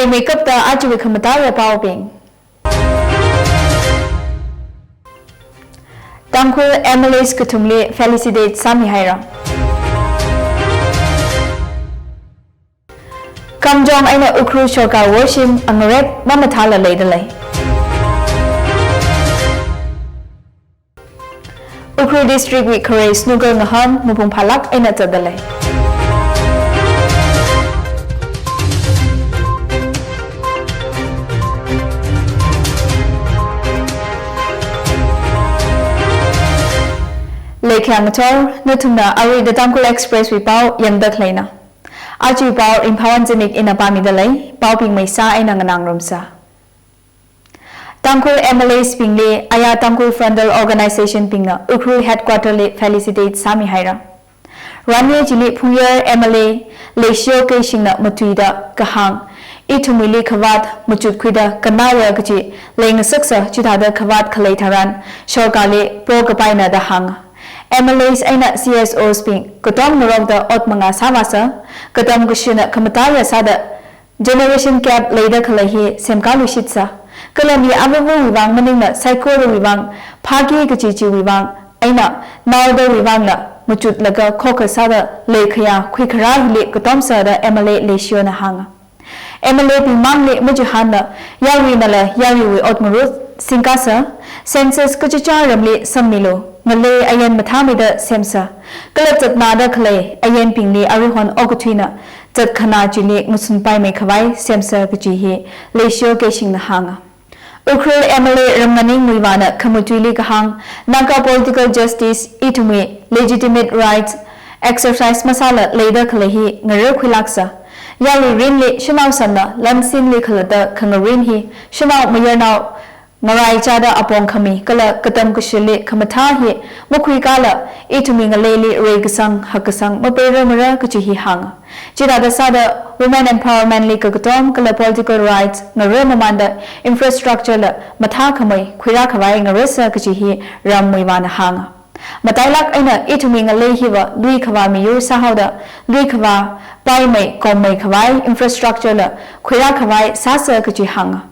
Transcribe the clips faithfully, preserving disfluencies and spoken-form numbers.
Meikapta ajawui khamataiya paobing. Tangkhul M L As kathumli felicitate sāmihaira. Kamjong eina Ukhrul sorkar worshim angarek mamathāla leidalei. Ukhrul district wui kharei snooker ngahān mapung phālāk eina zatdalei. Leikhayang ngathor, nathumna arui The Tangkhul Express wui pao yangda khaleina. Ajawui pao Ringphawon Zimik ina pāmidalei, paobing maisā eina nganāngarumsa. Tangkhul M L As bingli aya Tangkhul Frontal Organization bingna Ukhrul headquarter li felicitate sāmihaira. Ranye chili Phungyar M L A Leishio Keishingna matuida kahāng, ithumwuili khavāt machutkhuida kannaya kachi leingasaksa, chithāda khavāt khalei tharan sorkarli pokapaina da hānga. M L As eina C S Os bing katom ngarokda ot mangā sāvāsa, katam kashina khamataiya sāda generation gap leida khalei hi semkāluishitsa. Kala mi avāvawui vang maningla saikorawui vang, phāki kachichiwui vang eina naodawui vangla machutlaga khokha sāda leikhayā khuikharā hili katomsa da M L A Leishiona hānga. M L A bing mangli machihānla yaruinala yaruiwui ot ngarut singkasa, census kachichā ramli sammilu, ngalei ayan mathāmeida semsa, kala zatnada khalei ayanbingli aruihon okathuina zatkhanā chili ngasunpaimei khavai semsa kachi hi Leishio Keishingna hānga. Ukhrul M L A Ramnganing Muivahna khamatuili kahāng, Naga political justice ithumwui legitimate rights exercise masāla leida khalei hi ngarekkhuilāksa. Yarui rinli shanao sanna lansinli khalatta khangarin hi shanao mayarnao ngaraichāda apong khami kala katam kashili khamathā hi makhuikala ithumwui ngaleili reikasang hakkasang mapeirarmara kachi hi hānga. Chithāda sāda women empowerment li kakatom kala political rights ngare mamānda infrastructure la mathākhamei khuirā khavai ngaresa kachi hi Ram Muivahna hānga. Matailāk eina ithumwui ngalei hiva luikhavā miyur sāhaoda, luikhavā paimei kommei khavai infrastructure la khuirā khavai sāsa kachi hānga.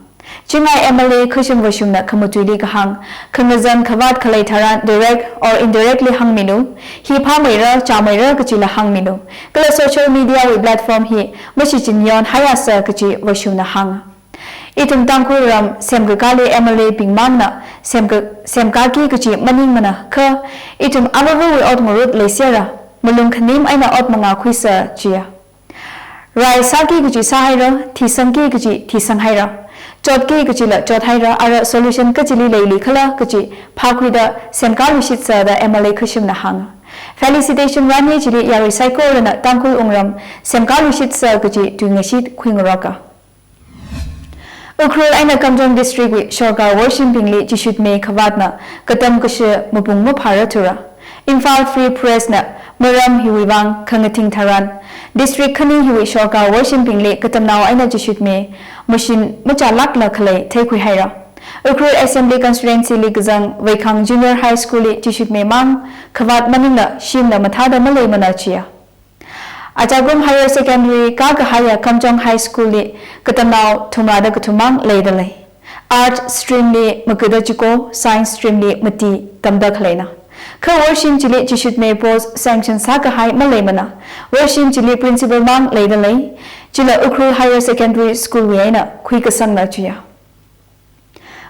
Chingai M L A Khashim Vashumna khamatuili kahāng, khangazan khavāt khalei tharan direct or indirectly hāngmilu, hi phāmeira, chāmeira kachila hāngmilu. Kala social media wui platform hi mashichinyon haiasa kachi Vashumna hānga. Ithum Tangkhul ram semkakāli M L A bing mangna semka-, semkāki kachi maningmana kha, ithum avāvawui ot ngarut leisera, malung khanim eina ot mangā khuisa chiya. Rai sāki kachi sāhaira, thisangki kachi thisanghaira, chotki kachila chothaira, ara solution kachili leilikhala kachi phākhuida semkāluishitsa da M L A Khashimna hānga. Felicitation ranye chili yarui saikorana Tangkhul wungram semkāluishitsa kachi tuingashit khuingaroka. Ukhrul eina Kamjong district wui sorkar worshimbingli Jishutme khavātna katam kashi mapung maphārathura. Imphal Free Press na maram hiwui vang khangathing tharan, district khani hiwui sorkar worshimbingli katamnao eina Jishutme machālākla khalei theikhuihaira. Ukhrul Assembly Constituency li kazang Veikhang Junior High School li Jishutme mang khavāt maningla shimna mathāda maleimana chiya. Achakum Higher Secondary kākahaiya Kamjong High School li katamnao thumrāda kathummang leidalei. Art stream li magada chiko, Science stream li mati tamda khaleina. Kha worshim chili Jishutme post sanction sākahai maleimana. Worshim chili principal mang leidalei. Chila Ukhrul Higher Secondary School wui eina khuikasangna chiya.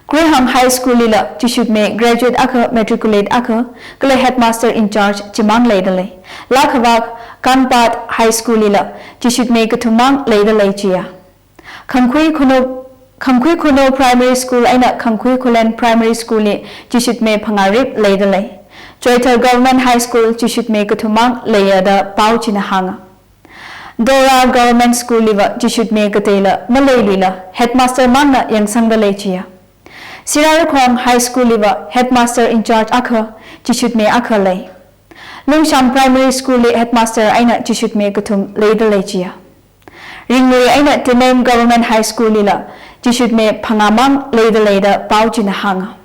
Graham High School lila Jishutme graduate akha, matriculate akha, kala headmaster in charge chimang leidalei. Lakhavak Kanpat High School lila Jishutme kathummang leidalei chiya. Khangkhui Khuno, Khangkhui Khuno Primary School eina Khangkhui Khullen Primary School li Jishutme phangā rip leidalei. Choithar Government High School Jishutme kathummang leiya da pao china hānga. Dora Government School liva Jishutme kateila maleiluila headmaster mangna yangsangdalei chiya. Sirarakhong High School liva headmaster in charge akha, Jishutme akha lei. Lungshang Primary School li headmaster eina Jishutme kathum leidalei chiya. Ringlui eina Tinem Government High School lila Jishutme phangāmang leidalei da pao china hānga.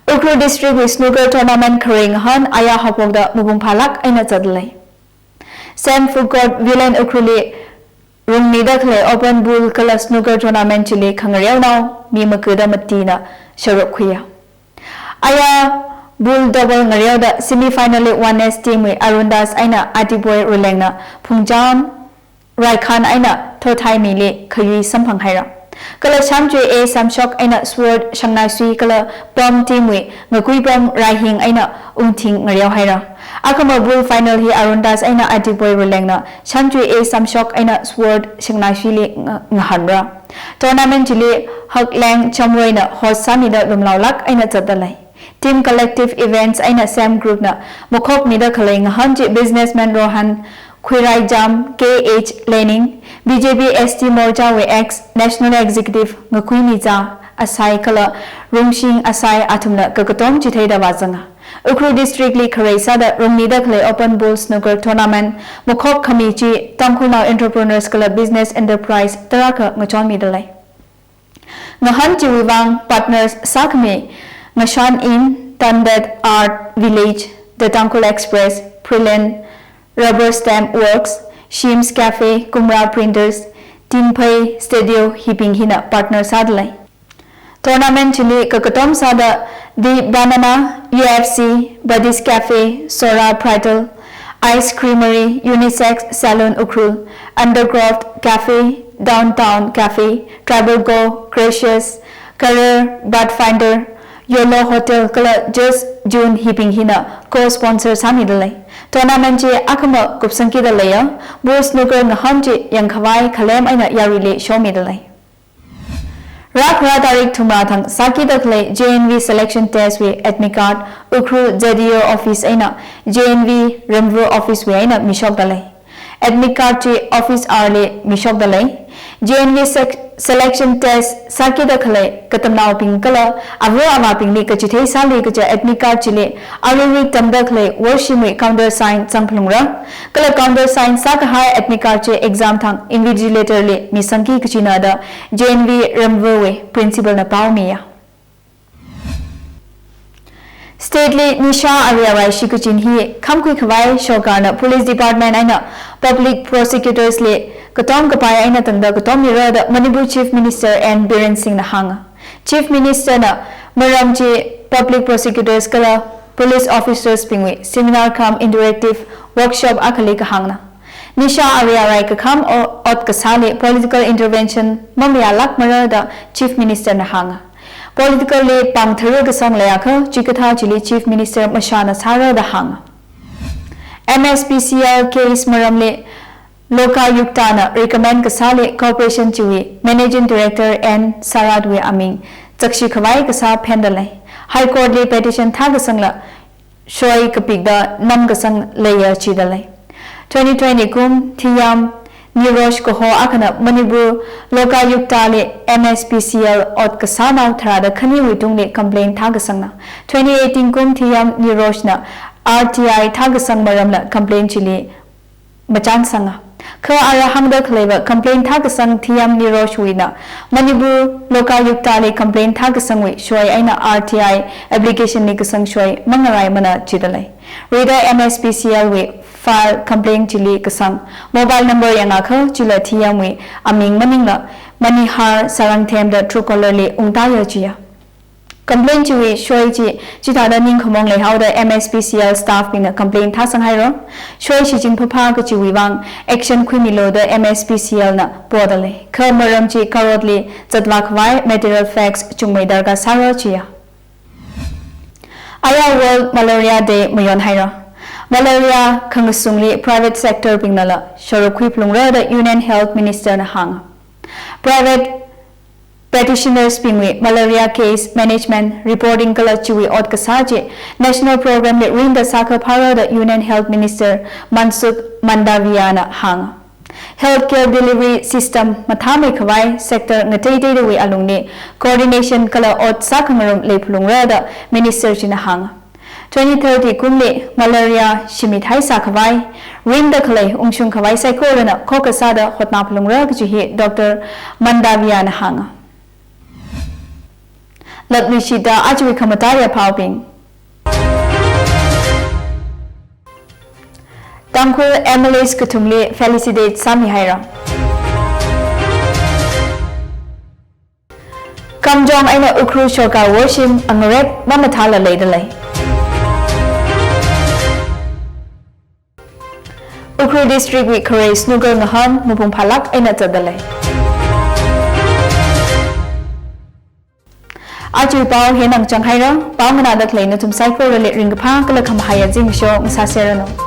Ukhrul District wui snooker tournament kharei ngahān aya haophokda mapung phālāk eina zatlei. Saint Food Court Villain Ukhrul li rungmida khalei open pool kala snooker tournament chili khangareonao mi makuda matina sharuk khuiya. Aya pool double ngareoda semi-final li One S team wui Arundas eina Adiboi Rulengna Phungcham Raikhan eina Thothaimili khayui samphang haira. Kala Shamchui A Samshok eina Sword Shangnaisui kala Pam team wui Ngakuipam Raihing eina Ungthing ngareo haira. Akhama pool final hi Arundas eina Adiboi Rulengna Shamchui A Samshok eina Sword Shangnaisuili nga-, ngahanra. Tournament chili Hakleng Chamroina host sāmida lumlaolāk eina zatdalei. Team Collective Events eina Sam Group na makhokmida khalei ngahān chi businessman Rohan Khuiraijam, K H Lening, B J P S T Morcha wui ex National Executive Ngakuimicha Asai kala Rungshing Asai athumna kakatom chitheida vāzanga. Ukhrul District li kharei sāda rungmida khalei open pool snooker tournament makhok khami chi Tangkhulnao entrepreneurs kala business enterprise tarākha ngachonmidalei. Ngahān chiwui vang partners sākhami Ngashan Inn, Tandet Art Village, The Tangkhul Express, Brilliant Rubber Stamp Works, Shims Cafe, Kumra Printers, Tinphei Studio hibing hina partner sādalei. Tournament chili kakatom sāda The Banana, U F C, Buddy's Cafe, Sora Bridal, Ice Creamery, Unisex Salon Ukhrul, Undercroft Cafe, Downtown Cafe, Tribal Go, Gracious, Career, Pathfinder, Yolo Hotel kala Just June hibing hina co-sponsor sāmidalei. Tournament chi akhama kupsangkida leiya, pool snooker ngahān chi yangkhavai khalem eina yaruili shomidalei. Rākhara tarik thumrā thang sākida khalei J N V selection test wui admit card Ukhrul Z D O office eina J N V Remvu office wui eina mishokdalei. Admit card chi office hour li mishokdalei. J N V sec-, selection test sākida khalei katamnaobing kala ava avābingli kachithei sāli kaja admit card chili aruirui tamda khalei worshimwui countersign zangphalungra. Kala countersign sākahai admit card chi exam thang invigilator li misangki kajina da J N V Remvu wui principal na paomiya. State li nisha ari arai shikachin hi khamkhui khavai sorkarna police department eina public prosecutors li katom kapai eina tangda katom mira da Manipur Chief Minister N Biren Singh na hānga. Chief Minister na maram chi public prosecutors kala police officers bingwui seminar cum interactive workshop akhali kahāngna. Nisha ari arai kakham o-, ot kasāli political intervention mamayālākmara da Chief Minister na hānga. Political li pāng tharuk kasang leiakha chikathā chili Chief Minister mashāna sāra da hānga. M S P C L case maramli Lokayukta na recommend kasāli corporation chiwui Managing Director N Sarat wui aming zakshi khavai kasā phendalei. High Court li petition thākasangla shoi kapikda namkasang leiya jidalei. Twenty twenty kum thiyam Nirosh kaho akhana Manipur Lokayukta li M S P C L ot kasānao tharāda khaniwui tungli complaint thākasangna. Twenty eighteen kum thiyam Nirosh na R T I thākasang maramla complaint chili machansanga. Kha ara hāngda khaleiva complaint thākasang thiyam Nirosh wuina Manipur Lokayukta li complaint thākasangwui shoi eina R T I application li kasang shoi mangaraimana jidalei. Rida M S P C L wui file complaint chili kasang mobile number yangakha chila thiyamwui aming maningla Manihar Sarangthem da Truecaller li ungtāya jiya. Complaint chiwui shoi chi chithāda ningkhamong leihaoda M S P C L staff bingna complaint thāsang haira. Shoi shichin phapha kachiwui vang action khuimilu da M S P C L na podalei. Kha maram chi karotli zatvā khavai material facts chungmei darkar sāra jiya. Aya World Malaria Day mayon haira. Malaria khangasungli private sector bingnala shoruk khuiphalungra da Union Health Minister na hānga. Private practitioners bingwui malaria case management reporting kala chiwui ot kasā chi national program li ringda sākhaphāra da Union Health Minister Mansukh Mandaviya na hānga. Healthcare delivery system mathāmei khavai sector ngateiteidawui alungli coordination kala ot sākhangarum leiphalungra da minister china hānga. Twenty thirty kumli malaria shimit haisā khavai, ringda khalei ungshung khavai saikorana khokkha sāda hotnaphalungra kaji hi Doctor Mandaviya na hānga. Latluishida ajawui khamataiya phaobing. Tangkhul M L As kathumli felicitate sāmi haira. Kamjong eina Ukhrul shokawui shim angarep mamathāla leidalei. Ukhrul District wui kharei snooker ngahān mapung phālāk eina zatdalei. Aja pao hi eina chānghaira, pao nganāda khalei nathum saikorali ringkaphā kala khamahaiya zimiksho ngasāserranu.